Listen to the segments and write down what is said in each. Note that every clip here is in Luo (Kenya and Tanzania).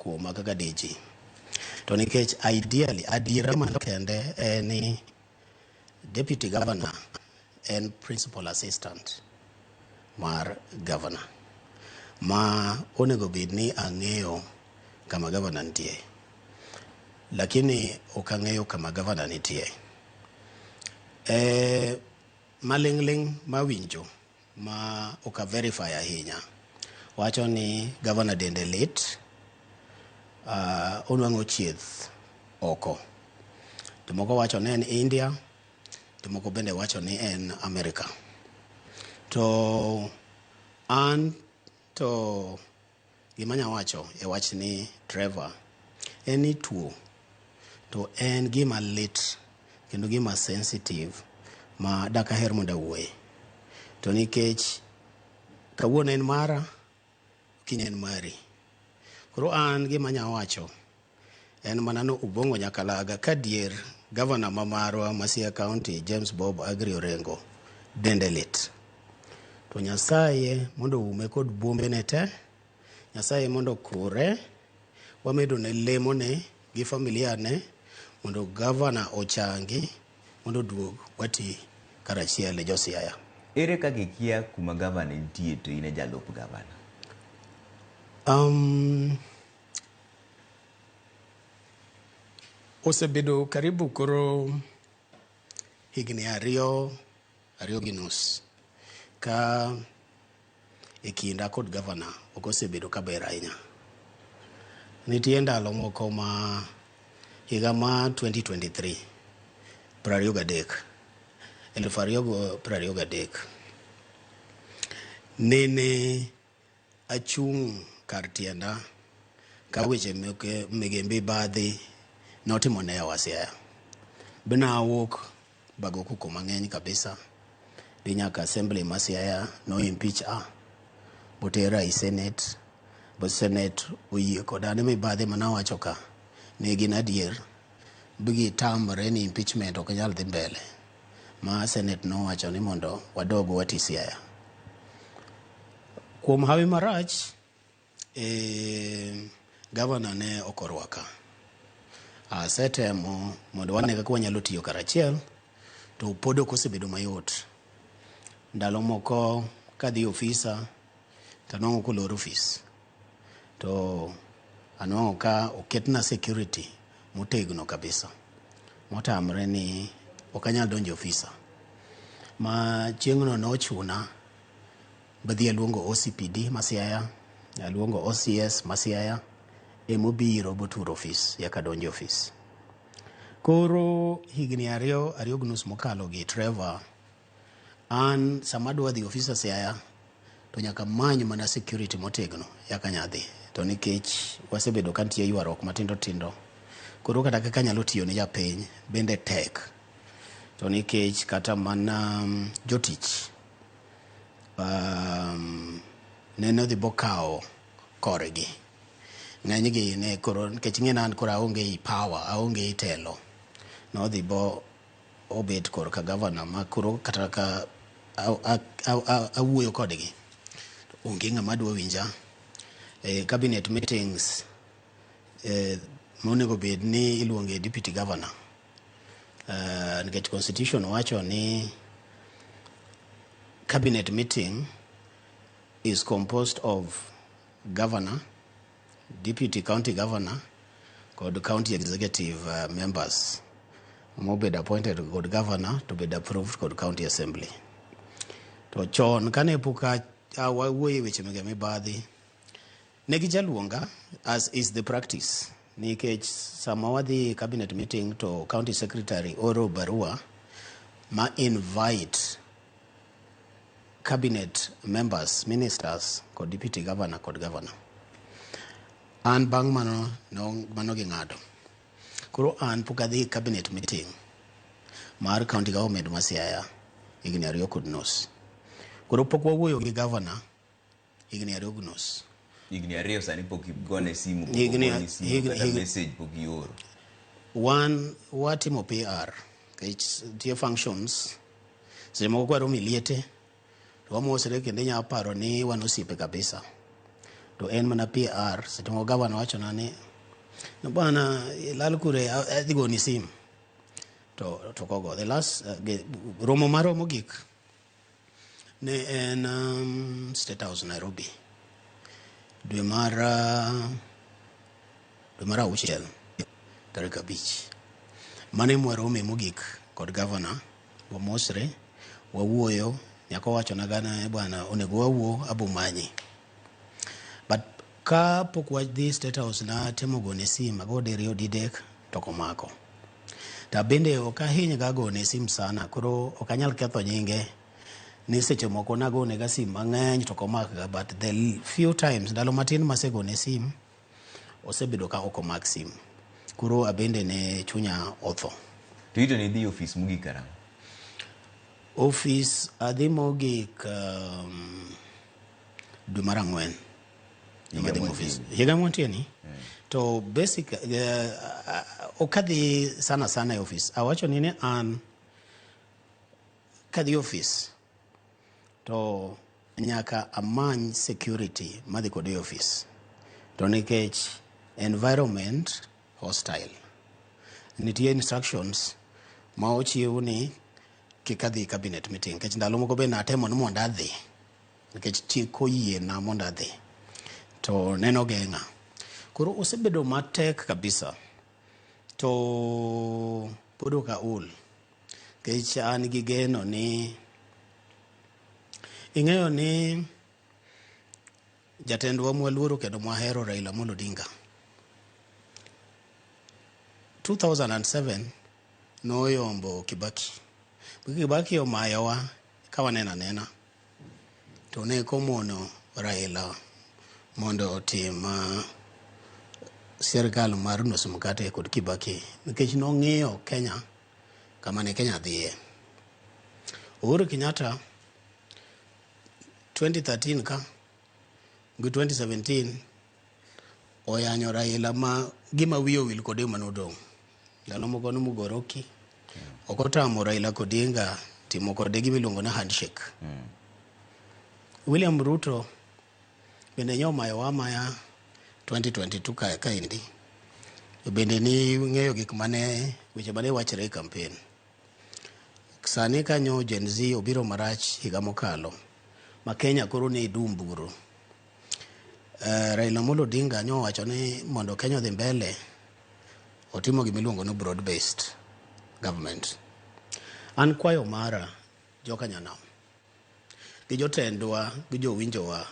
kuoma kaka DG. To nikech ideally, adiera man kende en ni deputy governor en principal assistant mar governor ma onego bed ni ang'eyo kama governor nitie. Lakini ok ang'eyo kama governor nitie. E, maling'ling' mawinjo ma ok a verify ahinya wacho ni governor dende lit, onwang'o chieth oko. Jomoko wacho ni en India, jomoko bende wacho ni en America. To an to gima anya wacho e wach ni Trevor en ni tuo to en gima lit kendo gima sensitive ma dak aher mondo awuoye. To nikech kawuono en mara, kiny en mari. Koro an gima anya wacho en mana ni Ubongo Nyakalaga ka dier gavana ma marwa ma Siaya County James Bob Agri Orengo dende lit. To Nyasaye mondo oume kod buombene te, Nyasaye mondo okure, wamedo ne lemone gi familia ne mondo gavana ochangi mondo oduog wati karachiel ne jo Siaya. Ere kaka ikia kuma gavana nitie to in e jalup gavana? Osebedo karibu koro higni ariyo, ariyo gi nus ka e kinda kod gavana ok osebedo kaber ahinya. Nitie ndalo moko ma higa ma 2023 23, 2023 nene achung' kar tienda ka weche mege mibadhi notimo ne yawa Siaya. Be nawuok bago koko mang'eny kabisa dhi nyaka assembly ma Siaya no impeach a botera e senate, bo senate oyie koda ni mibadhi manawacho ka ne gin adier gitamre ni impeachment ok nyal dhi mbele ma senate nowacho ni mondo wadog wati Siaya. Kuom hawi marach, gavana ne ok orwaka. Asetemo mondo wane kaka wanyalo tiyo karachiel to pod ok osebedo mayot. Ndalo moko kadhi ofisa to anwang'o kolor ofis to anwang'o ka oketna security motegno kabisa motamre ni ok anyal donjo e ofisa. Ma chieng'no nochuna badhi aluongo OCPD ma Siaya, aluongo OCS ma Siaya emobiro boturo ofis yaka adonjo e ofis. Koro higni ariyo, ariyo gi nus mokalo gi Trevor, an sama adwa dhi ofisa Siaya to nyaka amany mana security motegno yaka anya dhi. To nikech wasebedo ka nitie ywaruok matindo tindo, koro kata kaka anyalo tiyo ne japiny bende tek. To nikech kata mana jotich nene odhi bokawo korgi. Ng'enygi ne koro nikech ing'e ni an koro aonge i power, aonge i telo. Nodhi bo obet korka gavana ma koro kata ka awuoyo kodgi, onge ng'ama dwa winja. E cabinet meetings monego bed ni iluonge deputy governor. Nikech constitution wacho ni cabinet meeting is composed of governor, deputy county governor, kod county executive members mobedo appointed kod governor to bed approved kod county assembly. To chon kane pok wawuoyo e weche mege mibadhi, ne gijaluonga as is the practice nikech sama wadhi cabinet meeting to county secretary oro barua ma invite cabinet members, ministers kod deputy governor kod governor. An bang' mano no, mano ging'ado. Koro an pok adhi cabinet meeting mar county government ma Siaya higni ariyo kod nus. Koro pok wawuoyo gi governor higni ariyo gi nus. Higni ariyo sani pok igone simu, pok ogoni simu, kata message pok ioro. Wan watimo PR nikech nitie functions seche moko kwaromo e liete to wamosre kendo inyalo paro ni wan osiepe kabisa. To en mana PR, seche moko gavana wachona ni bwana ilal kure, adhi goni sim. To kogo. The last romo marwa mogik ne en State House Nairobi. Dwe mar 6 tarik 5. Mano ema warome mogik kod gavana, wamosre, wawuoyo, nyaka owachona gana bwana onego wawuo abomanyi. But ka pok wadhi State House natemo gone sim, ago diriyo didek to ok omako. To bende ok ahiny ga gone sim sana, koro ok anyal ketho nyinge ni seche moko nagone ga sim mang'eny to ok omak ga, but the few times, ndalo matin masegone sim, osebedo ka ok omak sim. Koro abende ne chunya otho. To ito ni dhi ofis mogik karang'o? Ofis adhi mogik dwe mar 4. Higa Adhi mwantie ofis. ni. Higa mwantie ni. To basic ok adhi sana sana e ofis. Awacho ni an kadhi ofis to nyaka amany security madhi kode e ofis. To nikech environment hostile. Nitie instructions ma ochiw ni kik adhi cabinet meeting nikech ndalo moko be natemo ni mondo adhi nikech chik oyiena mondo adhi to neno geng'a. Koro osebedo matek kabisa to pod ok aol nikech an gi geno ni ing'eyo ni jatendwa mwaluoro kendo mwahero Raila Amolo Odinga 2007 noyombo Kibaki. Kibaki omayowa ka waneno anena to ne komono Raila mondo otim sirikal mar nusu mkate kod Kibaki nikech nong'iyo Kenya kama ne Kenya dhiye. Uhuru Kenyatta 2013 ka gi 2017 oyanyo Raila ma gima wiye owil kode manodong'. Ndalo moko ni Mugoroki ok otamo Raila Odinga timo kode gima iluongo ni handshake. William Ruto bende nyomayowa amaya 2022 ka kaendi. To bende ni ng'eyo gik mane weche mane wachre e campaign. Sani kanyo Gen Z obiro marach higa mokalo ma Kenya koro ne dum buru. Raila Amolo Odinga nyowacho ni mondo Kenya odhi mbele otimo gima iluongo ni broad based government. An kwayo mara joka nyanam gi jotendwa gi jowinjowa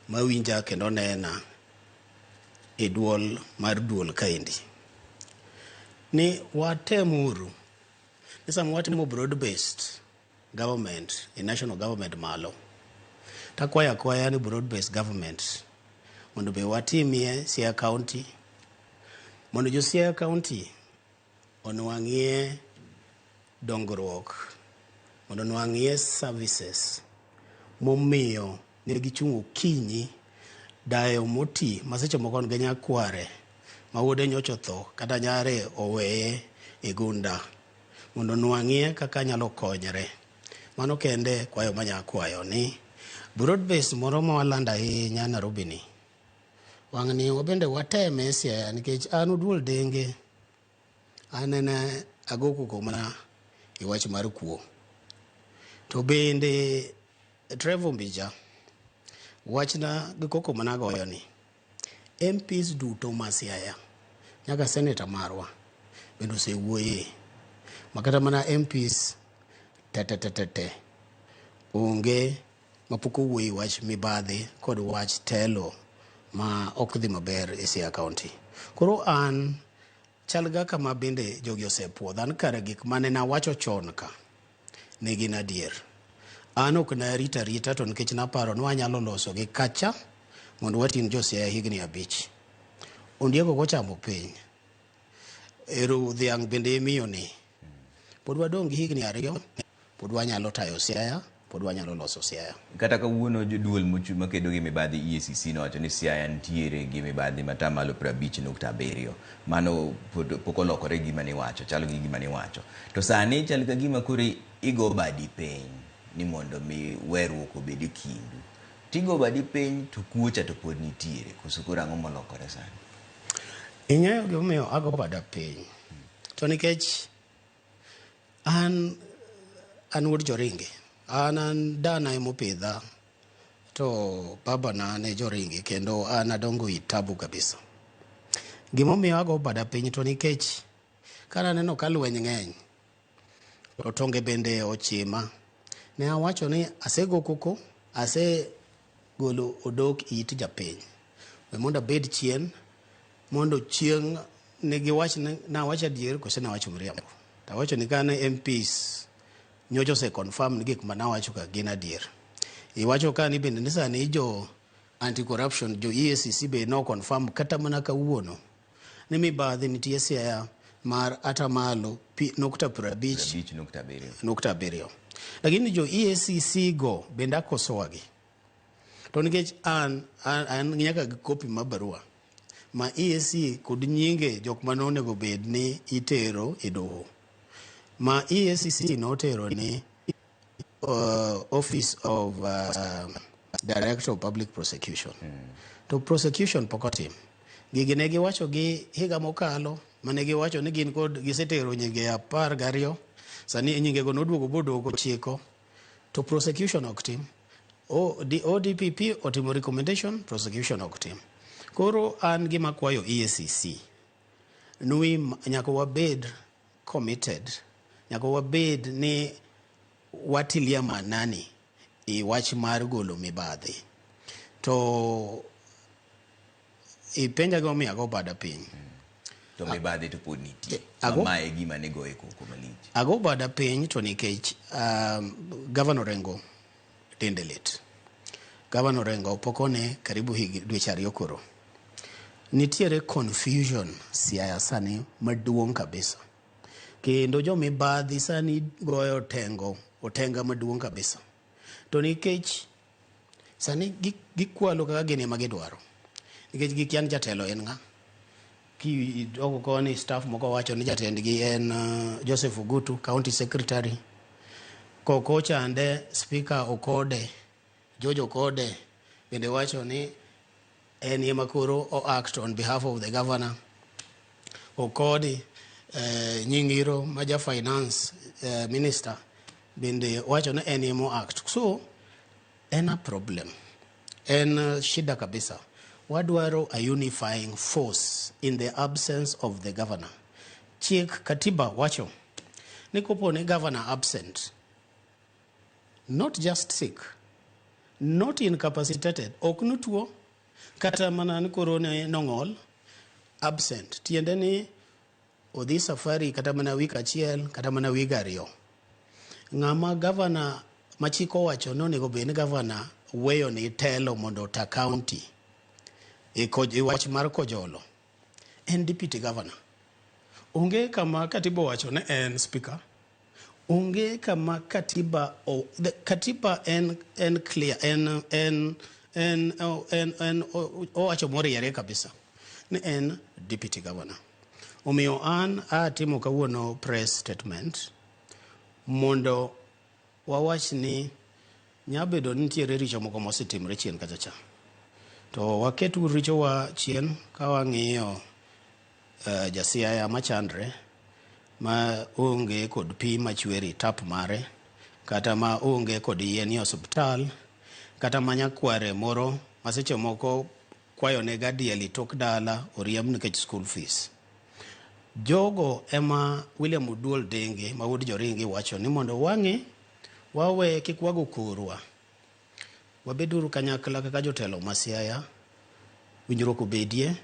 mawinja kendo nena e duol mar duol kaendi ni watemuru ni sama watimo broad based government e national government malo takwayo akwaya ni broad based government mondo be watimie Siaya County mondo jo Siaya County onwang'ie dongruok mondo onwang'ie services momiyo ne gichung' okinyi dayo moti ma seche moko en gi nyakware ma wuode nyocha otho kata nyare oweye e gunda mondo onwang'ie kaka nyalo konyre. Mano kende kwayo manya kwayo ni broad base moro ma walando ahinya Nairobi ni wang'ni wabende wateme Siaya nikech an oduol denge an ene ago koko mana e wach mar kuo. To bende Trevor Ombija wachna gi koko managoyo ni MPs duto ma Siaya nyaka senator marwa bende osewuoye makata mana MPs te te te te te onge mapok owuoye wach mibadhi kod wach telo ma ok dhi maber e Siaya County. Koro an chal ga kama bende jogi osepuodha an kare gik mane nawacho chon ka ne gin adier. An ok narito arita to nikech naparo ni wanyalo loso gi kacha mondo wating' jo Siaya higni 5. Ondiek ok ochamo piny. Ero dhiang' bende imiyo ni. Pod wadong' gi higni 2, pod wanyalo tayo Siaya, pod wanyalo loso Siaya. Kata kawuono joduol makedo gi mibadhi EACC nowacho ni Siaya nitiere gi mibadhi matamalo 50.7. Mano pok olokore gima niwacho, chalo gi gima niwacho. To sani chal ka gima koro igo badi piny ni mondo mi weruok obed e kindu. Tigo badi piny to kuo cha to pod nitiere. Koso koro ang'o molokore sani? Ing'eyo gimomiyo ago bada piny? To nikech an an wuod Joringi. An dana emopidha to babana ne Joringi kendo an adongo i tabu kabisa. Gimomiyo ago bada piny to nikech kananeno ka lweny ng'eny to tonge bende ochima. Ne awacho ni asego koko, asegolo odok it japiny. We mondo abed chien mondo chieng' ne giwach ni nawacho adier kose nawacho miriambo. Tawacho ni kane MPs nyocha ose confirm ni gik manawacho ka gin adier. Iwacho ka ni bende ni sani jo anti-corruption jo EACC be no confirm kata mana kawuono ni mibadhi nitie Siaya mar atamalo nukta 50 5.7. nukta 7. Lakini jo EACC go bende akosowagi. To nikech an nyaka gi kopi mar barua ma EAC kod nyinge jok mane onego bed ni itero e doho. Ma EACC notero ni Office of Director of Public Prosecution. To prosecution pok otim. Gigi ne giwacho gi higa mokalo mane giwacho ni gin kod gisetero nyinge 12 sani nyingego noduogo boduogo 9 to prosecution ok tim. ODPP otimo recommendation, prosecution ok tim. Koro an gima kwayo EACC nui nyaka wabed committed, nyaka wabed ni watilia manani i wach mar golo mibadhi. To ipenja gimomiyo ago bada piny. To mibadhi to pod nitie. Ago? Ma e gima ne goye koko malich. Ago bada piny to nikech Governor Orengo dende lit. Governor Orengo pok one karibu higi dweche 2 koro. Nitiere confusion Siaya sani maduong' kabisa. Kendo jomibadhi sani goyo otenga maduong' kabisa. To nikech sani gikwalo kaka gin ema gidwaro. Nikech gikia ni jatelo en ng'a. Kidoko koni staff moko wacho ni jatendgi en Joseph Ogutu, county secretary. Koko chande speaker Okode, George Okode bende wacho ni en ema koro o act on behalf of the governor. Okodi Nyingiro ma ja finance minister bende wacho ni en ema o act. So en a problem. En shida kabisa. Wadwaro a unifying force in the absence of the governor. Chik katiba wacho ni kopo ni governor absent, not just sick, not incapacitated, ok notuo, kata mana ni koro ne nong'ol, absent. Tiende ni odhi safari kata mana wik achiel, kata mana wig 2. Ng'ama governor machik owacho ni onego bed ni governor weyo ni telo mondo ota county e wach mar Kojolo en deputy governor. Onge kama katiba owacho ni en speaker. Onge kama katiba the katiba en clear, en owacho moriere kabisa ni en deputy governor. Omiyo an atimo kawuono press statement mondo wawach ni nyabedo ni nitiere richo moko mosetimore chien kacha cha. To waket richowa chien ka wang'iyo ja Siaya machandre ma onge kod pi machwer e tap mare, kata ma onge kod yien e osiptal, kata ma nyakware moro ma seche moko kwayo ne ga diel e tok dala oriemb nikech school fees. Jogo ema William Oduol Denge ma wuod Joringi wacho ni mondo wang'i wawe kik wago korwa. Wabeduru kanyakla kaka jotelo ma Siaya, winjruok obedie,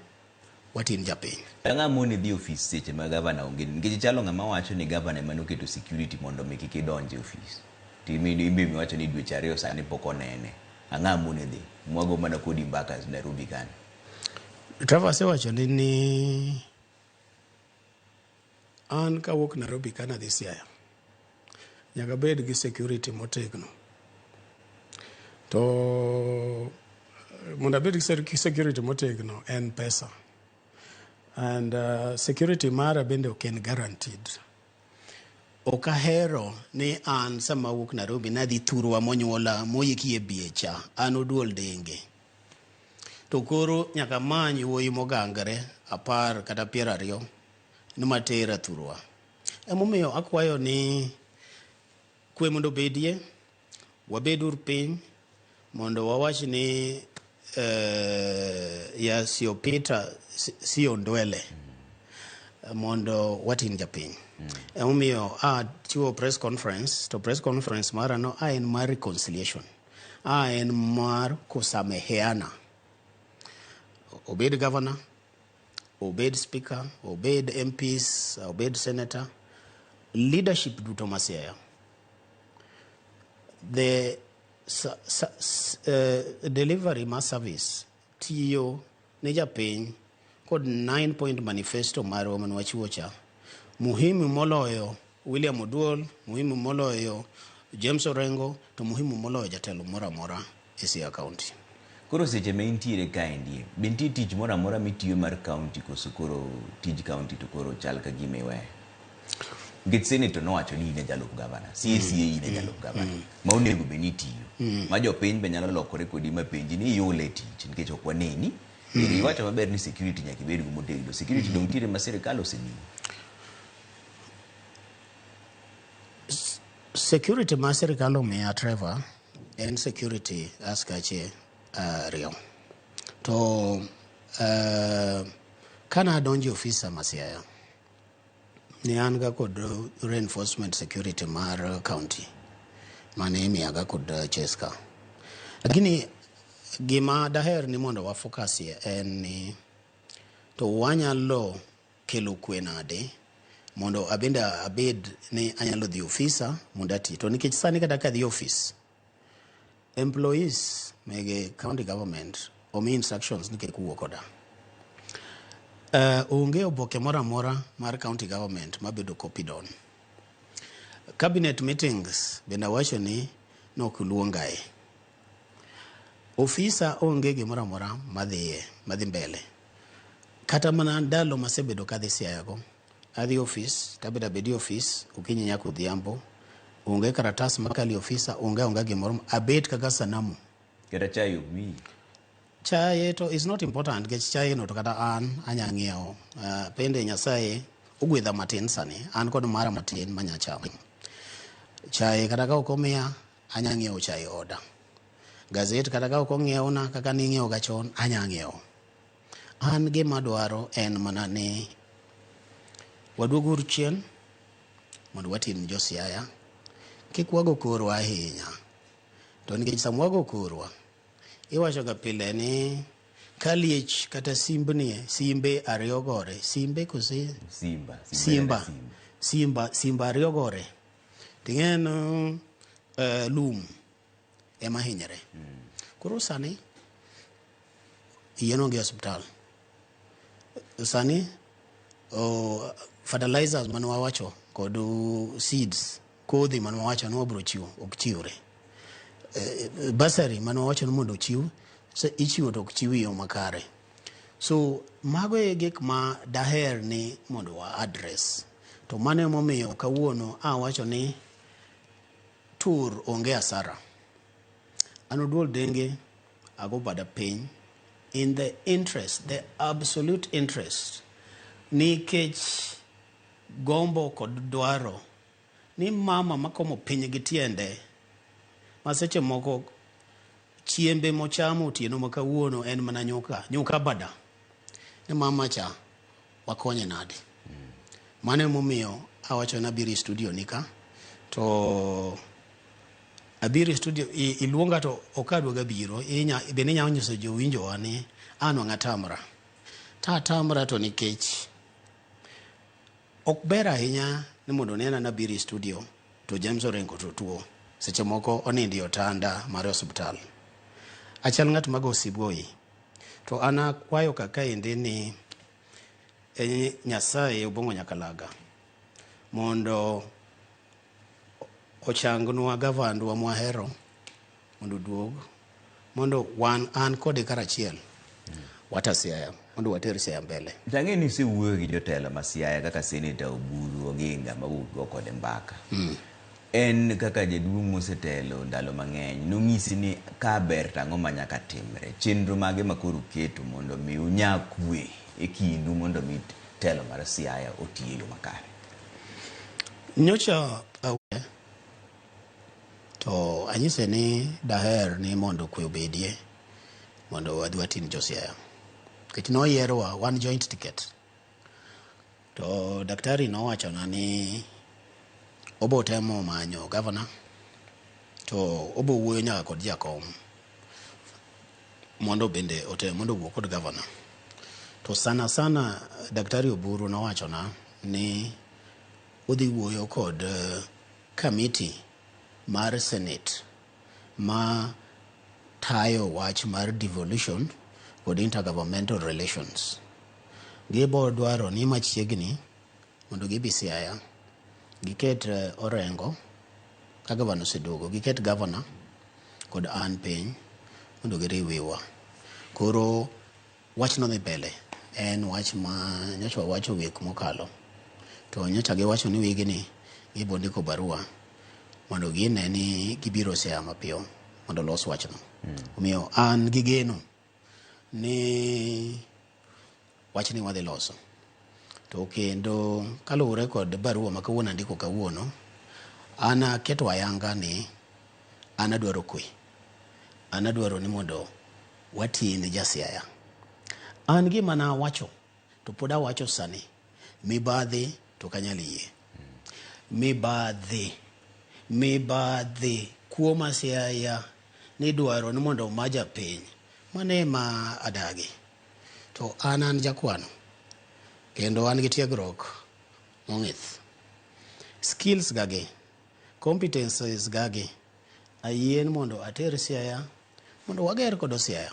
watim japiny. Ang'o moni dhi ofis seche ma gavana onge? Nikech chalo ng'ama wacho ni gavana ema noketo security mondo mi kik idonj e ofis. To in be miwacho ni dweche 2 sani pok onene. Ang'o moni dhi? Mwago mana kodi mbaka Nairobi kani. Trevor asewacho ni an kawuok Nairobi kana dhi Siaya, nyaka bed gi security motegno. To mondo abed gi security motegno en pesa. And security mara bende ok en guaranteed. Ok ahero ni an sama awuok Nairobi nadhi thurwa monyuola moyiki e biecha, an Oduol Denge. To koro nyaka amany wuoyi mogangre 10 kata 20 ni matera thurwa. Emomiyo akwayo ni kwe mondo obedie, wabed ur piny mondo wawach ni yasiyopita sio ndwele mondo watin japiny. Emomiyo a chiwo press conference, to press conference mara no a en mar reconciliation, a en mar kusameheana. Obed governor, obed speaker, obed MPs, obed senator, leadership duto ma Siaya. The delivery mar service tiyo ne japiny kod 9 point manifesto marwa mane wachiwo cha muhimu moloyo William Oduol, muhimu moloyo James Orengo, to muhimu moloyo jatelo moro amora e Siaya County. Koro seche ma intiere kaendi, be nitie tich moro amora mitiyo mar county koso koro tij county to koro chal ka gima iweyo? Nikech senator nowacho ni in e jalup gavana, CACA in e jalup gavana, ma onego bed ni itiyo. Ma jopiny be nyalo lokore kodi ma penji ni iole tich nikech ok waneni. Eri iwacho maber ni security nyaka ibed go motegno. Security dong nitiere ma sirikal osemiyi. Security ma sirikal omiya, Trevor, en security askache ariyo. To kana adonjo e ofisa ma Siaya, ne an ga kod reinforcement security mar county mane imiyaga kod Cheska. Lakini gima daher ni mondo wa focus ye en ni to wanyalo kelo kwe nade mondo abende abed ni anyalo dhi ofisa mondo ati. To nikech sani kata kadhi ofis, employees mege county government omi instructions ni kik wuo koda. Onge oboke moro amora mar county government mabedo copied on. Cabinet meetings bende awacho ni nok luongae. Ofisa onge gimoro amora madhiye, madhi mbele. Kata mana ndalo masebedo kadhi Siaya go, adhi ofis, tabedo abedi ofis okinyi nyaka odhiambo, onge karatas makalo e ofisa, onge onge gimoro, abet kaka sanamu. Kata chai ok miyi. Chae to is not important nikech chae no to kata an anya ng'iewo. Bende Nyasaye ogwedha matin sani, an kod mara matin manya chamo. Chae kata ka ok omiya, anya ng'iewo chae oda. Gazet kata ka ok ong'iewna kaka ning'iewo ga chon, anya ng'iewo. An gima dwaro en mana ni waduog uru chien mondo watim jo Siaya, kik wago korwa ahinya. To nikech sama wago korwa, iwacho ga pile ni ka liech kata simbni, simbe ariyo gore, simbe kose? Simba. Simba. Simba, simba ariyo gore. Ting'eno lum ema hinyre. Koro sani yien onge e osiptal. Sani fertilizers mane wawacho kod seeds, kodhi mane wawacho ni wabiro chiwo ok chiwre. Bursary mane wawacho ni mondo ochiw, ichiwo to ok chiw e yo makare. So mago e gik ma daher ni mondo wa address. To mano emomiyo kawuono awacho ni tur onge hasara. An Oduol Denge ago bada piny in the interest, the absolute interest, nikech gombo kod dwaro ni mama makomo piny gi tiende ma seche moko chiembe mochamo otieno ma kawuono en mana nyuka, nyuka bada. Ni mama cha wakonye nade? Mano emomiyo awacho ni abiro e studio nika to abiro e studio iluonga to ok adwaga biro inya bende inyalo nyiso jowinjowa ni an wang' atamra. Ta atamra to nikech ok ber ahinya ni mondo onena ni abiro e studio to James Orengo to tuo. Seche moko onindo e otanda mar osiptal. Achal ng'at mago siboi. To an akwayo kakaendi ni Nyasaye Obong'o Nyakalaga mondo ochangnwa gavandwa mwahero mondo oduog mondo wan an kode karachiel wata Siaya. Mondo water Siaya mbele. To ang'e ni isewuoyo gi jotelo ma Siaya kaka Seneta Oburu Oginga ma go kode mbaka. En kaka jaduong' mosetelo ndalo mang'eny, nong'isi ni ka ber to ang'o ma nyaka timre? Chenro mage ma koro uketo mondo mi unya kwe e kindu mondo mi telo mar Siaya oti e yo makare? Nyocha to anyise ni daher ni mondo kwe obedie mondo wadhi watim jo Siaya. Nikech noyierwa wan joint ticket. To daktari nowachona ni obo temo manyo governor to obo wuoyo nyaka kod jakom mondo bende otem mondo owuo kod governor. To sana sana Daktari Oburu nowachona ni odhi wuoyo kod committee mar Senate ma tayo wach mar devolution kod intergovernmental relations. Gibo dwaro ni machiegni mondo gibi Siaya giket Orengo ka gavana oseduogo giket gavana kod an piny mondo giriw wiwa. Koro wachno dhi mbele en wach ma nyocha wawacho wik mokalo to nyocha giwacho ni wigni gibo ndiko barua mondo gine ni gibiro Siaya mapiyo mondo los wachno. Omiyo an gi geno ni wachni wadhi loso. To kendo kaluwore kod barua ma kawuono andiko kawuono, an aketo ayanga ni an adwaro kwe. An adwaro ni mondo wati ne ja Siaya. An gima nawacho to pod awacho sani, mibadhi to ok anyal yie. Mibadhi, mibadhi kuo ma Siaya ni dwaro ni mondo oma japiny, mano ema adagi. To an an jakwano kendo an gi tiegruok mong'ith. Skills gagi, competencies gagi, ayien mondo ater Siaya mondo wager kodo Siaya.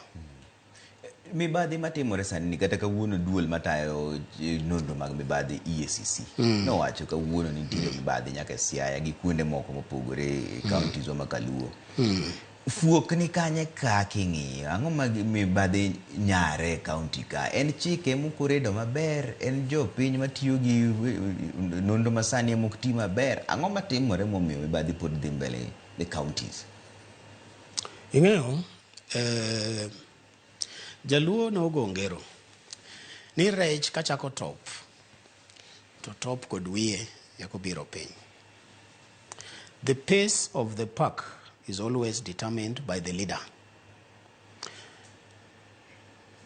Mibadhi matimore sani ni kata kawuono duol matayo nonro mag mibadhi EACC nowacho kawuono ni nitiere mibadhi nyaka e Siaya gi kuonde moko mopogore e counties wa ma kaluo. Fuok ni kanye ka king'iyo ang'o ma mibadhi nyare e county ka? En chike mokoredo maber? En jopiny matiyo gi nonro masani ema ok ti maber? Ang'o matimore momiyo mibadhi pod dhi mbele e counties? Ing'eyo, Jaluo nogo ngero ni rech kachako top to top kod wiye eka obiro piny. The pace of the pack is always determined by the leader.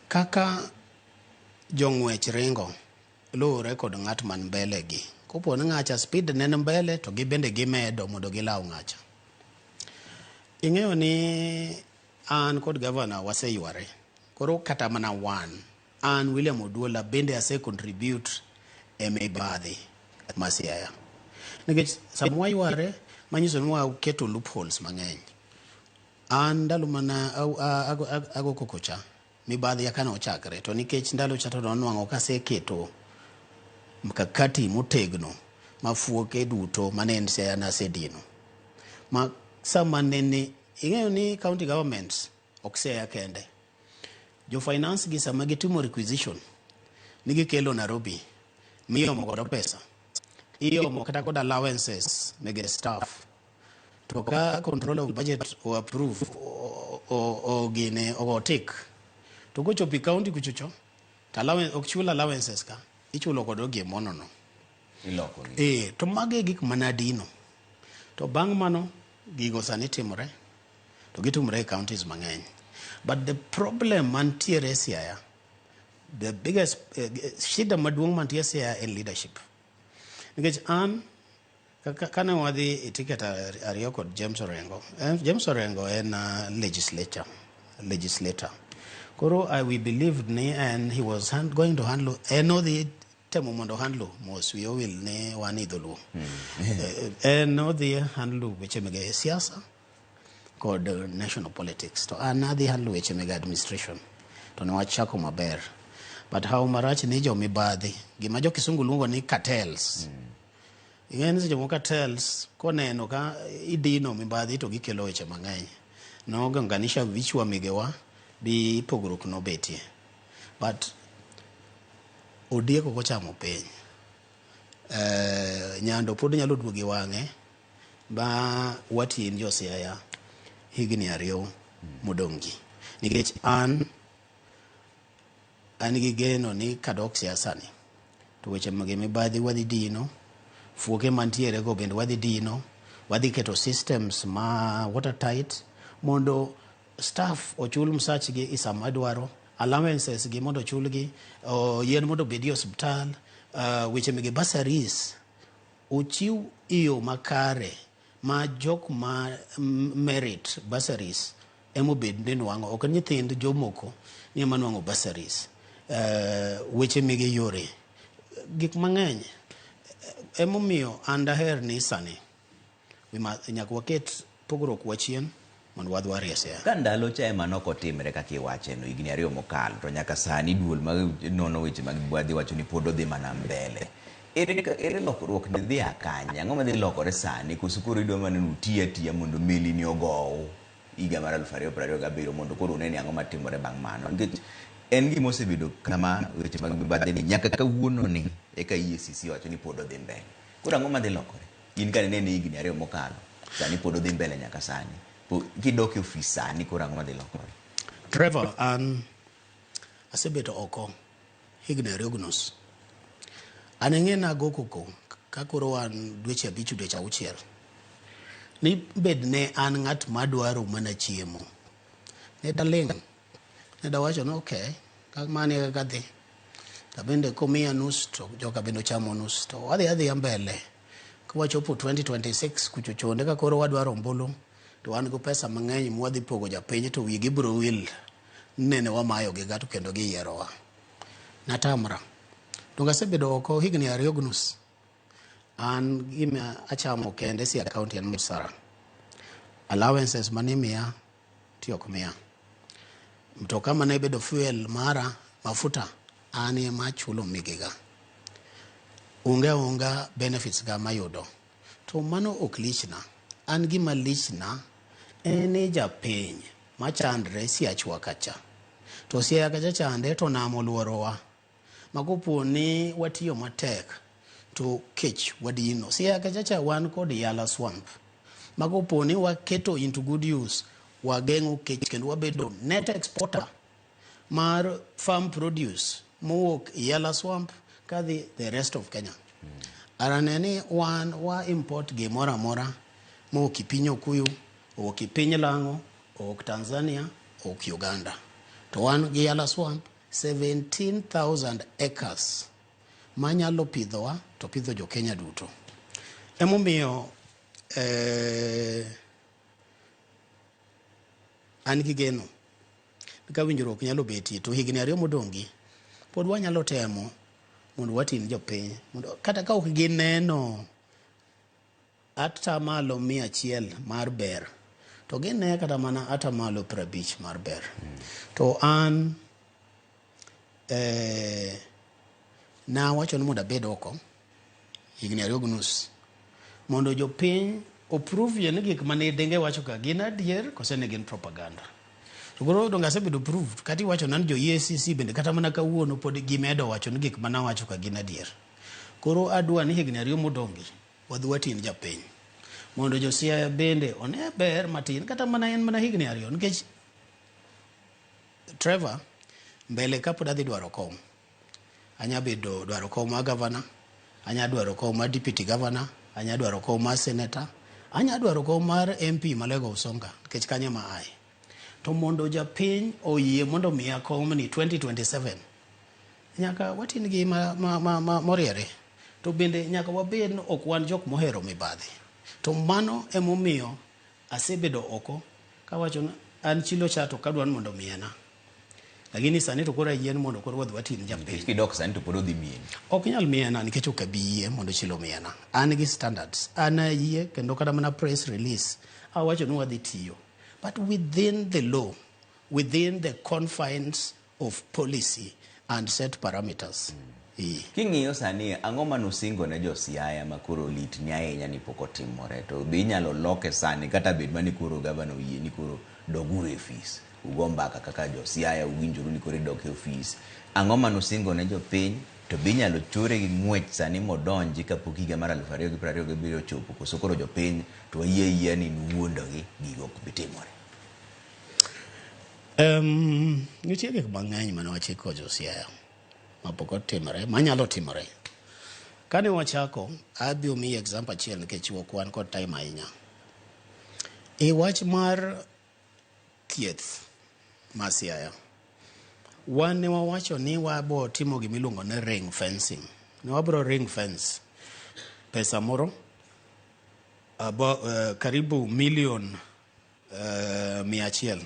Kaka jong'wech ringo luwore kod ng'at man mbele gi. Kopo ni ng'acha speed ne ni mbele to gibende gimedo mondo gilaw ng'acha. Ing'eyo ni an kod gavana waseyware. Koro kata mana wan, an William Oduola bende ase contribute e mibadhi ma Siaya. Nikech sama wayware, manyiso ni waketo loopholes mang'eny. An ndalo mana ago koko cha, mibadhi eka nochakre. To nikech ndalo cha to nonwang'o kaseketo mkakati motegno ma fuoke duto mane en Siaya nasedino. Ma sama nene, ing'eyo ni county governments ok Siaya kende. Jo finance gi sama gitimo requisition ni gikelo Nairobi miomo godo pesa. Iomo kata kod allowances mege staff. To ka control of budget o approve o gine o tick. To kochopo e county kuchocho to allowance ok chul allowances ka ichulo kod gimono no. Iloko gi. To mago e gik manadino. To bang' mano gigo sani timore to gitimore e counties mang'eny. But the problem mantiere e Siaya, the biggest shida maduong' mantie Siaya en leadership. Nikech an kane wadhi e ticket ariyo kod James Orengo, James Orengo en legislator. Koro we believed ni and he was going to handle, en odhi temo mondo handle mos wiye owil ni wan e dholuo. En odhi handle weche mege siasa kod national politics. To an adhi handle weche mege administration. To ne wachako maber. But how marach ni jo mibadhi, gima jo kisungu luongo ni cartels. Ing'e ni seche moko cartels koneno ka idino mibadhi to gikelo weche mang'eny. Nogonganisha vichwa migewa bi pogruok nobetie. But Odiek ok ochamo piny. Nyando pod nyalo duogo e wang'e ma watin jo Siaya higni 2 modong' gi. Nikech an gi geno ni kadok siasa ni to weche mag mibadhi wadhi dino, fuoke mantiere go bende wadhi dino, wadhi keto systems ma watertight mondo staff ochul msachgi e sama dwaro, allowances gi mondo ochulgi, yien mondo obedi e osiptal, weche mege bursaries ochiw e yo makare ma jok ma merit bursaries emobed ni nwang'o, ok nyithind jomoko ni ema nwang'o bursaries. Weche mege yore, gik mang'eny emomiyo an daher ni sani nyaka waket pogruok wa chien mondo wadhi warie Siaya. Ka ndalo cha ema nok otimre kaka iwache no higni 2 mokalo, to nyaka sani duol mag nono weche mag mibadhi wacho ni pod odhi mana mbele. Ere lokruok ni dhi akanye? Ang'o madhi lokore sani? Koso koro idwa mana ni uti atiya mondo meli ni ogow higa mar 2027 mondo koro une ni ang'o matimore bang' mano? Nikech en gima osebedo kama weche mag mibadhi ni nyaka kawuono ni eka EACC wacho ni pod odhi mbele. Koro ang'o madhi lokore? In ka nene higni 2 mokalo, sani pod odhi mbele nyaka sani. Kidok e ofis sani koro ang'o madhi lokore? Trevor, an asebedo oko higni 2.5. An ing'e nago koko ka koro wan dweche 5 dweche 6. Ni bed ne an ng'at madwaro mana chiemo. Ne daling'. Ne dawacho ni okay, mano e kaka dhi. To bende komiya nus to joka bende ochamo nus to wadhi adhiya mbele. Kwachopo 2026 kucho chonde ka koro wadwaro ombulu to wan go pesa mang'eny mwadhi pogo japiny to wigi biro wil nene wamayo gi ga to kendo giyierowa. Natamra. Donge asebedo oko higni 2.5. An gima achamo kende Siaya County en msara. Allowances manimiya ti ok miya. Mtoka mane bedo fuel mara mafuta an ema achulo migega. Onge aonga benefits ga mayudo. To mano ok lichna. An gima lichna en ni japiny machandre Siachwa kacha. To Siaya kacha chande to nam oluorowa. Ma kopo ni watiyo matek to kech wadino. Siaya kacha cha wan kod Yala Swamp. Ma kopo ni waketo into good use, wageng'o kech kendo wabedo net exporter mar farm produce mowuok Yala Swamp kadhi the rest of Kenya. Arane ni wan wa import gimoro amora mowuok e piny Okuyu, owuok e piny Lang'o, owuok Tanzania, owuok Uganda. To wan gi Yala Swamp 17,000 acres manyalo pidhowa to pidho jo Kenya duto. Emomiyo an gi geno ka winjruok nyalo betie to higni 2 modong' gi pod wanyalo temo mondo watin jopiny mondo kata ka ok gineno 100% mar ber to gine kata mana 50% mar ber. To an nawacho ni mondo abed oko higni 2.5 mondo jopiny oprove ni gik mane denge wacho ka gin adier kose ne gin propaganda. To koro donge asebedo proved kata iwacho na ni jo EACC bende kata mana kawuono pod gimedo wacho ni gik mane awacho ka gin adier. Koro adwa ni higni 2 modong' gi wadhi watin japiny mondo jo Siaya bende one ber matin kata mana en mana higni 2 nikech Trevor mbele kapod adhi dwaro kom anya bedo dwaro kom mar governor, anya dwaro kom mar deputy governor, anya dwaro kom mar senator, anya dwaro kom mar MP Malego Usonga nikech kanyo ema aye. To mondo japiny oyie mondo omiya kom ni 2027 nyaka watin gi moriere. To bende nyaka wabed ni ok wan jok mohero mibadhi. To mano emomiyo asebedo oko kawacho ni an chilo cha to kadwa ni mondo omiyana. Lakini sani to koro ayie ni mondo koro wadhi watin japiny. Kidok sani to pod odhi miyeni. Ok nyal miyena nikech ok abi yie mondo chilo miyena. An gi standards. An ayie kendo kata mana press release awacho ni wadhi tiyo. But within the law, within the confines of policy and set parameters. King'iyo sani, ang'o manosingo ne jo Siaya ma koro litni ahinya ni pok otimore? To be inyalo loke sani kata bed mani koro gavana oyie ni koro doguru e ofis. Ugo mbaka kaka jo Siaya uwinjoru ni koro idok e ofis. Ang'o manosingo ne jopiny? To be inyalo chore gi ng'wech sani modonji kapok higa mar 2027 ochopo, koso koro jopiny to wayie ayiea ni nuwuondogi, gigo ok bi timore? Nitie gik mang'eny mane wachiko jo Siaya mapok otimore, manyalo timore. Kane wachako, abiro miyi example achiel nikech ok wan kod time ahinya. E wach mar thieth ma Siaya, wan ne wawacho ni wabo timo gimiluongo ni ring fencing. Ne wabro ring fence pesa moro karibu milion 100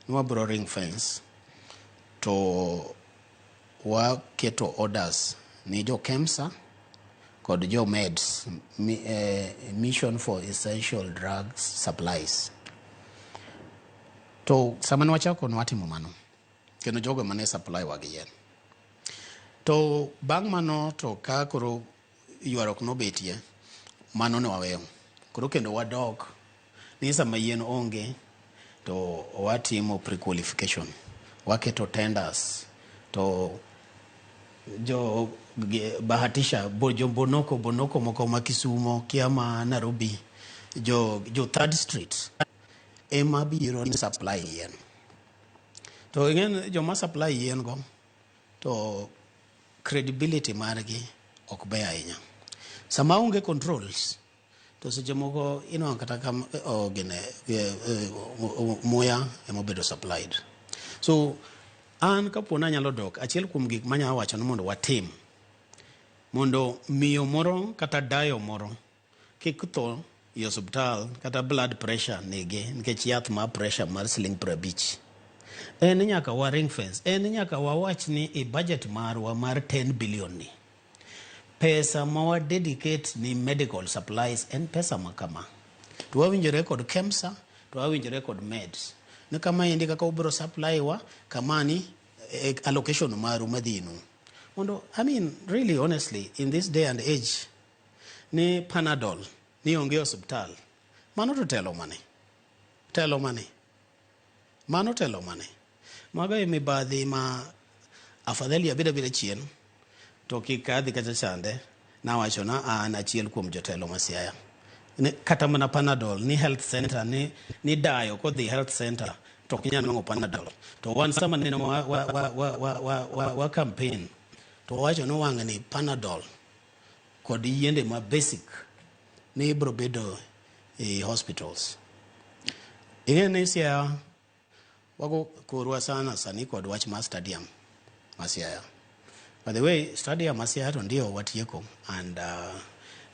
ne wabro ring fence to waketo orders ni jo KEMSA kod jo MEDS, Mission for Essential Drugs Supplies. To sama ne wachako ne watimo mano, kendo jogo mane supply wa gi yien. To bang' mano to ka koro ywaruok nobetie, mano ne waweyo. Koro kendo wadok ni sama yien onge to watimo pre-qualification, waketo tenders to jo bahatisha bo, jo bonoko moko ma Kisumo, kia ma Nairobi, jo Third Street ema biro ni supply yien. To ing'e joma supply yien go to credibility margi ok ber ahinya. Sama onge controls to seche moko inwang'o kata ka gine muya ema obedo supplied. So an kapo ni anyalo dok, achiel kuom gik manyalo wacho ni mondo watim mondo miyo moro kata dayo moro kik tho e osiptal kata blood pressure nege nikech yath mar pressure mar siling 50, en ni nyaka wa ring fence, en ni nyaka wawach ni e budget marwa mar 10 billion ni pesa ma wa dedicate ni medical supplies en pesa ma kama. To wawinjore kod KEMSA, to wawinjore kod MEDS ni kama endi kaka ubiro supply wa kamani allocation maru madhinu mondo, I mean, really, honestly, in this day and age ni Panadol ni onge osiptal, mano to telo mane? Telo mane? Mano telo mane? Mago e mibadhi ma afadhali abed abeda chien to kik adhi kacha chande nawacho na an achiel kuom jotelo ma Siaya. Ni, kata mana Panadol ni health center ni dayo kodhi health center to ok nyal nwang'o Panadol. To wan sama nene wa campaign to wawacho ni wang' ni Panadol kod yiende ma basic ni ibro bedo e hospitals. Ing'e ni Siaya wago korwa sana sani kod wach mar stadium ma Siaya. By the way, stadium ma Siaya to ndio watieko and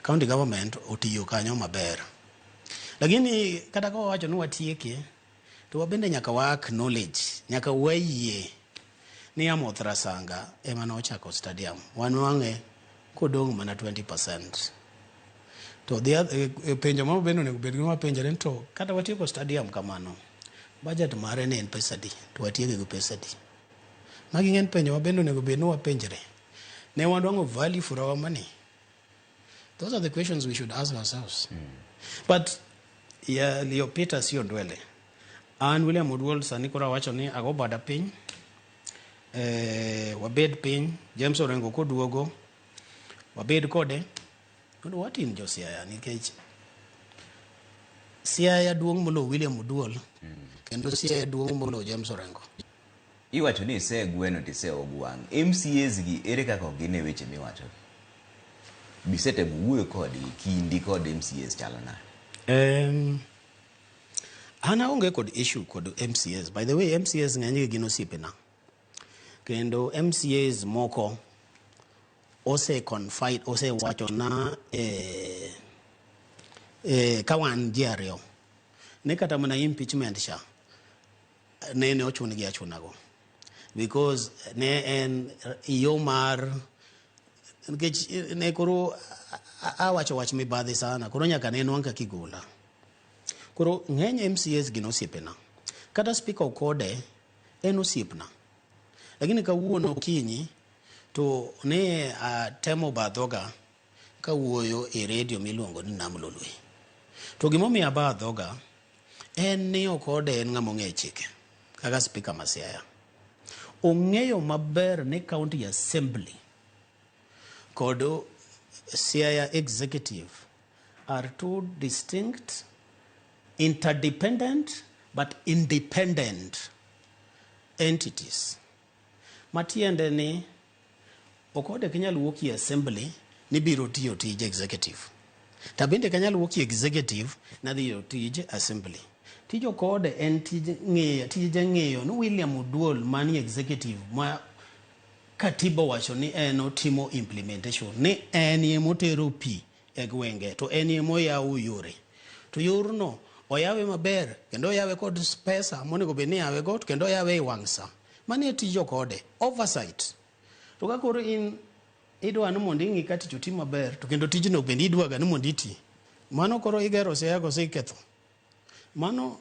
county government otiyo kanyo maber. Lakini kata ka wawacho ni watieke, to wabende nyaka wa acknowledge, nyaka wayie ni Amoth Rasanga ema nochako stadium. Wanwang'e kodong' mana 20%. To the other, penjo ma bende onego bed ni wapenjore ni to kata watieko stadium kamano, budget mare ne en pesa adi to watieke gi pesa adi? Magi ng'en penjo ma bende onego bed ni wapenjre. Ne wanwang'o value for our money? Those are the questions we should ask ourselves. But yaliyopita sio ndwele. An William Oduol sani koro awacho ni ago bada piny, wabed piny, James Orengo koduogo, wabed kode, mondo watim jo Siaya nikech Siaya duong' moloyo William Oduol kendo Siaya duong' moloyo James Orengo. Iwacho ni isegweno to iseog wang'. MCAs gi ere kaka ok gine weche miwacho? Bisetemo wuoyo kodgi, kindi kod MCAs chalo nade? An aonge kod issue kod MCAs. By the way, MCAs ng'enygi gin osiepena. Kendo MCAs moko ose confide, osewachona ka wan ji ariyo ni kata mana impeachment cha nene ochun gi achunago because ne en yo mar nikech ne koro awacho wach mibadhi sana, koro nyaka ne nwang' kaka igola. Koro ng'eny MCAs gin osiepena, kata Speaker Okode en osiepna, lakini kawuono okinyi to ne atemo ba dhoga kawuoyo e redio miluongo ni Nam Lolwe. To gimomiyo aba dhoga en ni Okode en ng'ama ong'eyo chike kaka Speaker ma Siaya. Ong'eyo maber ni county assembly kod Siaya executive are two distinct, interdependent but independent entities. Matiende ni Okode ok inyal wuok e assembly ni biro tiyo tij executive. To bende ok anyal wuok e executive nadhi tiyo tij assembly. Tij Okode en tij ng'iyo, tije ng'iyo ni William Oduol manie executive ma katiba owacho ni en otimo implementation ni en emotero pi e gwenge to en emoyawo yore. To yorno oyawe maber kendo oyawe kod pesa monego bed ni iyawe go to kendo oyawe e wang' sa. Mano e tij Okode, oversight. To ka koro in idwa ni mondo ing'i ka tich oti maber to kendo tijno bende idwaga ni mondo iti. Mano koro igero Siaya koso iketho? Mano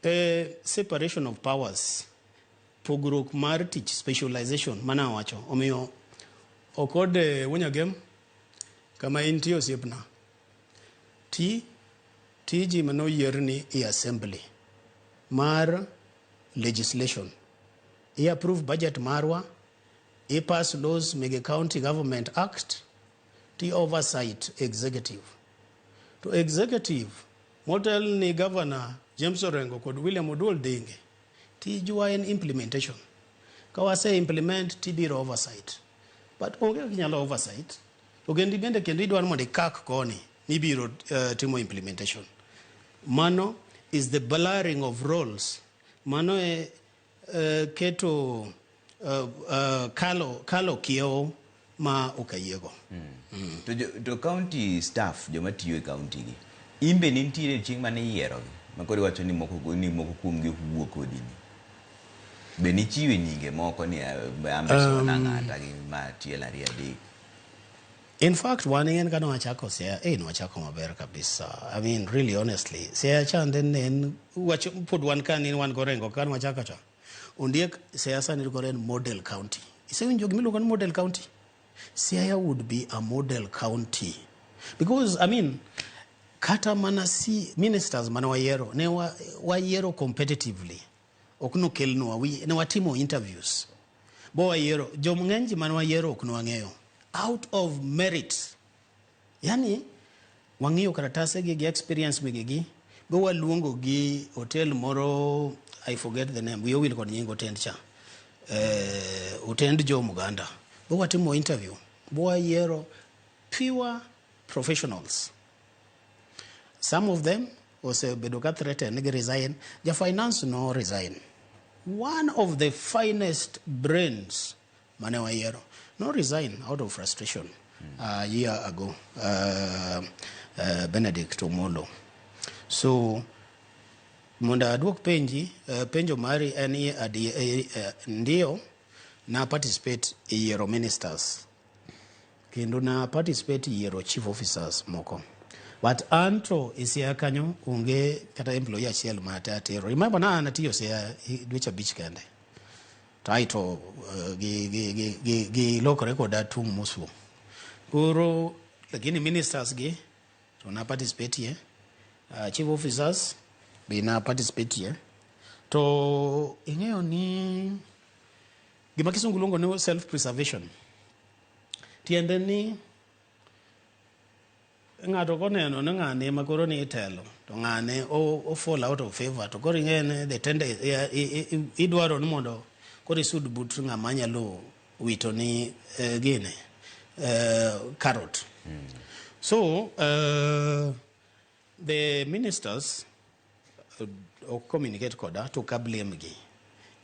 e separation of powers, pogruok mar tich, specialization mane awacho. Omiyo Okode Wuonyagem kama intie osiepna, ti tiji mane oyierni e assembly mar legislation. I approve budget marwa, i pass laws mege County Government Act, ti oversight executive. To executive motel ni Governor James Orengo kod William Oduol Dinge, tijwa en implementation. Ka wase implement tibiro oversight. But onge kaka inyalo oversight. To kendi bende kendo idwaro mondo ikak koni nibiro timo implementation. Mano is the blurring of roles. Mano e keto kalo kiewo ma ok ayiego. To county staff joma tiyo e county gi in be nintiere chieng' mane iyierogi ma koro iwacho ni moko kuomgi ok wuo kodi ni be nichiwe nyinge moko ni ambe sona ng'ata gi ma achiel ariyo adek? In fact, wan ing'en ka nwachako Siaya, nwachako maber kabisa. I mean, really honestly, Siaya chande ne en wach pod wan ka ni wan gorengo ka nwachako cha. Ondiek Siaya sani koro en model county. Isewinjo gimiluongo ni model county? Siaya would be a model county. Because, I mean, kata mana si ministers mane wayiero, ne wayiero competitively. Ok nokelnwa, ne watimo interviews. Bo wayiero, jom ng'eny ji mane wayiero ok nwang'eyo. Out of merit. Yani, wang'iyo karatase gi gi experience mege bo waluongo gi hotel moro, I forget the name, wiya owil kod nying hotend cha. Hotend jo Muganda. Bo watimo interview. Bo wayiero pure professionals. Some of them osebedo ka threaten ni gi resign. Ja finance no resign. One of the finest brains mane wayiero no resign out of frustration a year ago, Benedict Omolo. So mondo aduok penji, penjo mari en ni ndio na participate e yiero ministers kendo na participate e yiero chief officers moko, but anto e Siaya kanyo onge kata employee achiel ma atero. Remember na an atiyo Siaya dweche 5 kende to aeto gi lokore koda tung' mosuo koro, lakini ministers gi to na participate ye, chief officers be na participate ye. To ing'eyo ni gima kisungu luongo ni self preservation, tiende ni ng'ato koneno ni ng'ane ema koro ni itelo to ng'ane o fall out of favor, to koro ing'e ni the tender idwaro ni mondo koro isud but ng'ama nyalo wito ni gini carrot. So the ministers ok communicate koda to ka blame gi.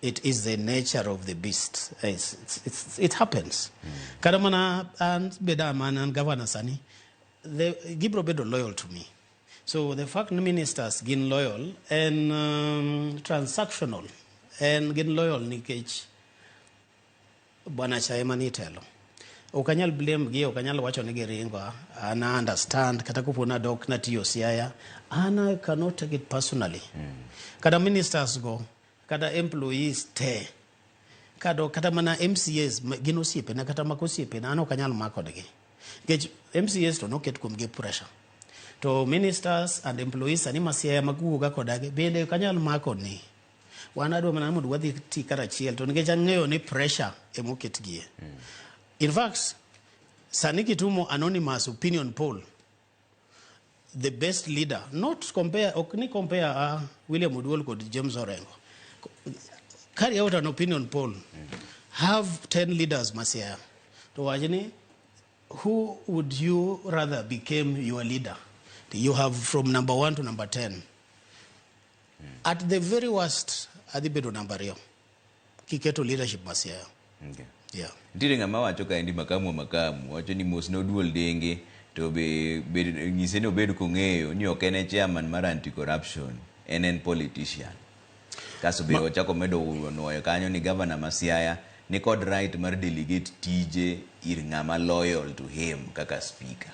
It is the nature of the beast. It happens. Kata mana an beda mana an governor sani, gibro bedo loyal to me. So the fact ni ministers gin loyal en transactional, en gin loyal nikech bwana cha ema ni telo. Ok anyal blame gi, ok anyal wacho ni giringo. An I understand kata kopo nadok natiyo Siaya, an I cannot take it personally. Kata ministers go, kata employees te, kado kata mana MCAs gin osiepena kata mak osiepena, an ok anyal makodgi nikech MCAs to noket kuomgi pressure. To ministers and employees sani ma Siaya maguoga kodagi bende ok anyal mako ni wan adwa mana mondo wadhi ti karachiel, to nikech ang'eyo ni pressure emoketgie. In fact, Sani kitumo anonymous opinion poll, the best leader, not compare, ok ni compare William Oduol kod James Orengo. Carry out an opinion poll. Have 10 leaders ma Siaya. To wach ni, who would you rather became your leader? You have from number 1 to number 10. At the very worst, adhi bedo namba 2. Kiketo leadership ma Siaya. Okay. Yeah. Nitiere ng'ama wacho kaendi makamu wa makamu, wacho ni mos noduol denge to be bed, nyise ni obed kong'eyo ni ok en e chairman mar anti-corruption, en politician. Kasto be ochako medo nuoyo kanyo ni governor ma Siaya ni kod right mar delegate tije ir ng'ama loyal to him kaka speaker.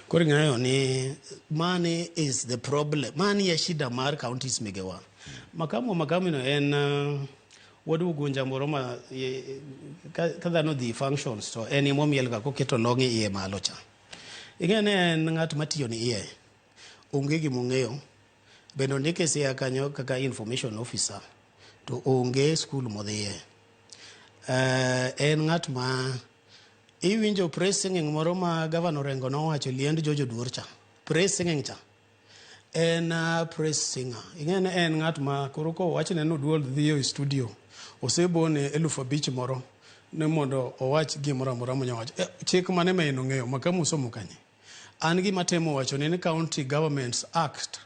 Koro ing'eyo ni money is the problem. Mani e shida mar counties megewa. Makamu wa makamu no en wuod Ugunja moro ma ka dhano dhi functions to en emomiel ga koketo long iye malo cha. Ing'eyo ni en ng'at matiyo ni iye. Onge gimong'eyo. Bende ondike Siaya kanyo kaka information officer to onge school modhiye. En ng'at ma iwinjo praise singing moro ma Governor Orengo nowacho liend George Oduor cha. Praise singing cha. En praise singer. Ing'e ni en ng'at ma koro kowachne ni Oduol dhi e studio, osebone 5,000 moro ni mondo owach gimoro amora monya wacho. Chik mane ma en ong'eyo? Makamu osomo kanye? An gima temo wacho ni County Governments Act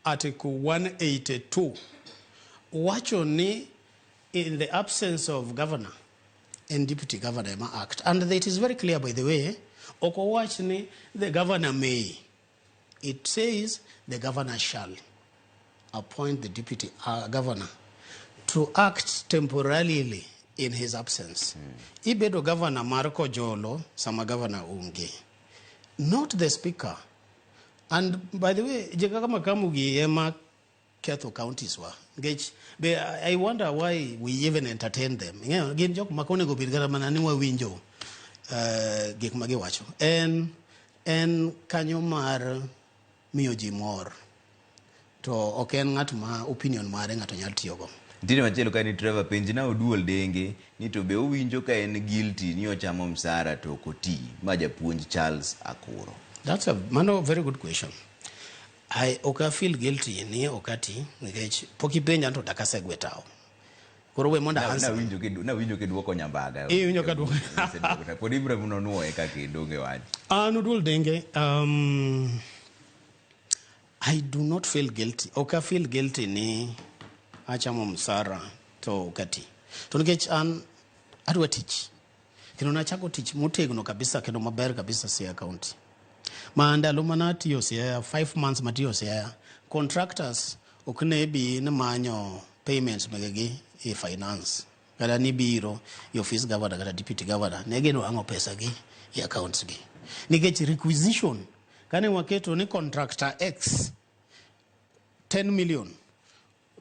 Article 182 wacho ni in the absence of governor and deputy governor ema act. And it is very clear, by the way, ok owach ni the governor may. It says the governor shall appoint the deputy governor to act temporarily in his absence. Ibedo governor mar Kojolo sama governor onge. Not the speaker. And by the way, je kaka makamu gi ema ketho counties wa. Nikech be I wonder why we even entertain them. Ing'eyo, gin jok ma onego bed kata mana ni wawinjo gik ma giwacho. En kanyo mar miyo ji mor. To ok en ng'at ma opinion mare ng'ato nyalo tiyogo. Nitiere machielo ka ni Trevor penj na Oduol Denge ni to be owinjo ka en guilty ni ochamo msara to ok oti ma japuonj Charles Akuro. That's a mano very good question. I ok I feel guilty ni ok ati nikech pok ipenja to dak asegwe tawo. Koro we mondo answer. Nawinjo kiduoko nyambaga. Iwinjo ka duoko. Pod ibiro mondo nuoye kaka idonge wach. An Oduol Denge, I do not feel guilty. Ok I feel guilty ni achamo msara to ok ati. To nikech an adwa tich. Kendo nachako tich motegno kabisa kendo maber kabisa Siaya County. Ma ndalo mana atiyo Siaya, 5 months matiyo Siaya, contractors ok ne bi ni manyo payments megegi e finance. Kata ni biro e office governor kata deputy governor, ne ginwang'o pesa gi e accounts gi. Nikech requisition, kane waketo ni contractor X 10 million,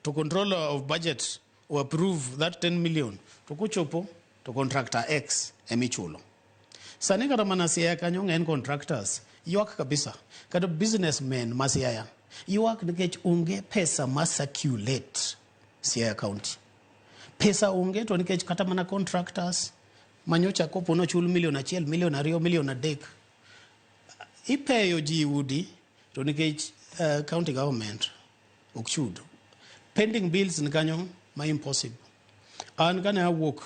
to controller of budget o approve that 10 million, to kochopo to contractor X emichulo. Sani kata mana Siaya kanyo ng'eny contractors ywak kabisa. Kata businessmen ma Siaya ywak nikech onge pesa ma circulate Siaya County. Pesa onge to nikech kata mana contractors manyocha kopo nochul milion 1, milion 2, milion 3 ipeyo ji udi to nikech county government ok chud. Pending bills ni kanyo ma impossible. An kane awuok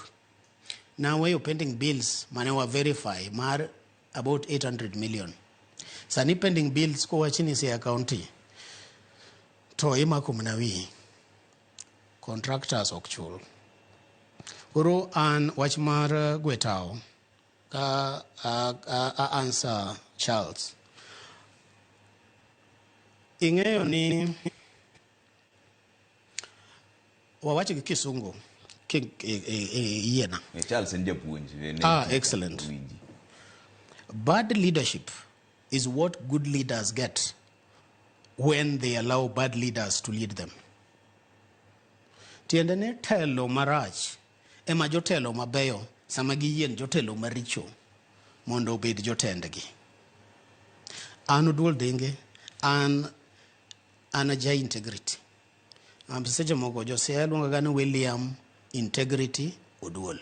naweyo pending bills mane wa verify mar about 800 million. Sani pending bills kowachi ni Siaya County to imako mana wiyi. Contractors ok chul. Koro an wach mar gwetao ka a answer Charles. Ing'eyo ni wawacho gi kisungu yiena. Charles en japuonj. Excellent. Bad leadership is what good leaders get when they allow bad leaders to lead them. Tiende ni telo marach ema jotelo mabeyo sama giyien jotelo maricho mondo obed jotendgi. An Oduol Denge, an ja integrity. Seche moko jo Siaya luonga ga ni William Integrity Oduol.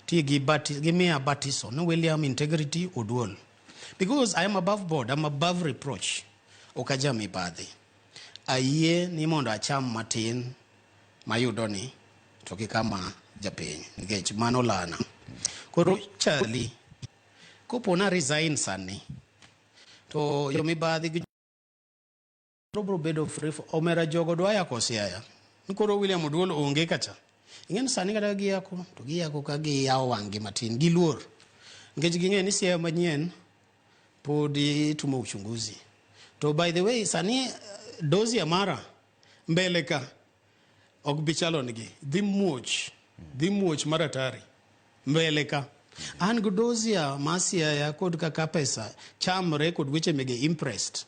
Ti gi bati, gimiya batiso ni William Integrity Oduol. Because I am above board, I'm above reproach. Ok aja mibadhi. Ayie ni mondo acham matin mayudo ni to kik ama japiny nikech mano lana. Koro Charlie, kopo na resign sani to jomibadhi gi biro bedo free for omera jogo dwa yako Siaya. Ni koro William Oduol onge kacha. Ing'e ni sani kata giyako to giyako ka giyawo wang'gi matin giluor. Nikech ging'e ni Siaya manyien pod itimo uchunguzi. To by the way sani dozi mara mbele ka ok bi chalo nigi dhi muoch dhi muoch mar atari mbele ka an gi dozia ma Siaya kod kaka pesa chamre kod weche mege imprest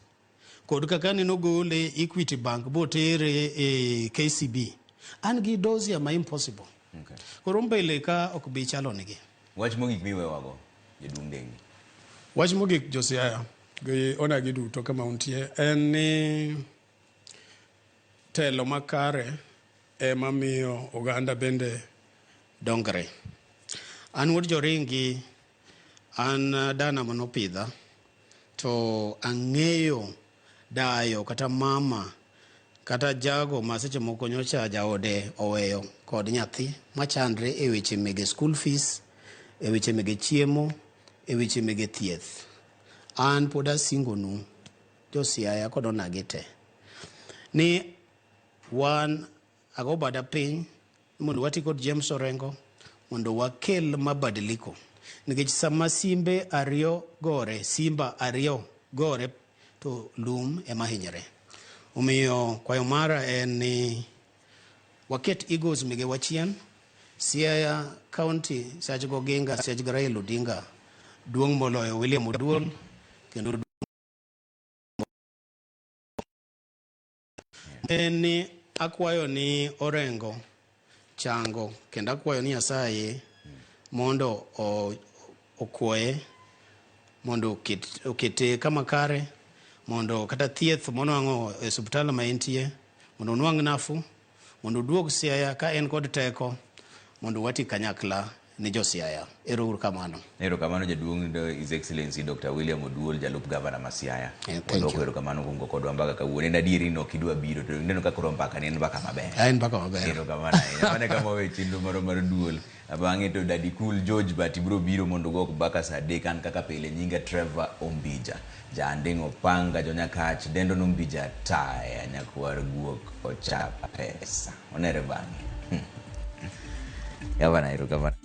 kod kaka neno gole Equity Bank botere e KCB an gi dozia ma impossible. Okay. Koro mbele ka ok bi chalo nigi. Wach mogik miwewago, jaduong' Dengi. Wach mogik jo Siaya gi onagi duto kama untie en ni telo makare ema miyo oganda bende dongre. An wuod Joringi, an dana manopidha, to ang'eyo dayo kata mama kata jago ma seche moko nyocha jaode oweyo kod nyathi machandre e weche mege school fees, e weche mege chiemo, e weche mege thieth. An pod asingonu jo Siaya kod onagi te ni wan ago bada piny mondo wati kod James Orengo mondo wakel mabadiliko nikech sama simbe ariyo gore, simba ariyo gore to lum ema hinyre. Omiyo kwayo mara en ni waket egos megewa chien. Siaya County Siach Goginga, Siach gi Raila Odinga duong' moloyo William Oduol kendo en ni akwayo ni Orengo chango kendo akwayo ni Nyasaye mondo okwoye mondo okete kama kare mondo kata thieth monwang'o e osiptal ma entie mondo onwang' nafuu mondo oduog Siaya ka en kod teko mondo wati kanyakla ni jo Siaya. Ero uru kamano. Erokamano jaduong' His Excellency Dr. William Oduol, jalup gavana ma Siaya. Yeah, thank Wadwoko you. erokamano kuom go kodwa mbaka kawuono. En adieri ni ok idwa biro to ineno ka koro mbaka ni en mbaka maber. En mbaka maber. Erokamano ahinya. Mano e kama wawe chenro marwa mar duol. Bang'e to Daddy Cool George Bati biro biro mondo ugo mbaka saa 3 an kaka pile nyinga Trevor Ombija. Jaanding' Opanga Jonyakach dendo no Ombija taya nyakwar guok ocha pesa. Onere bang'e. Gavana erokamano.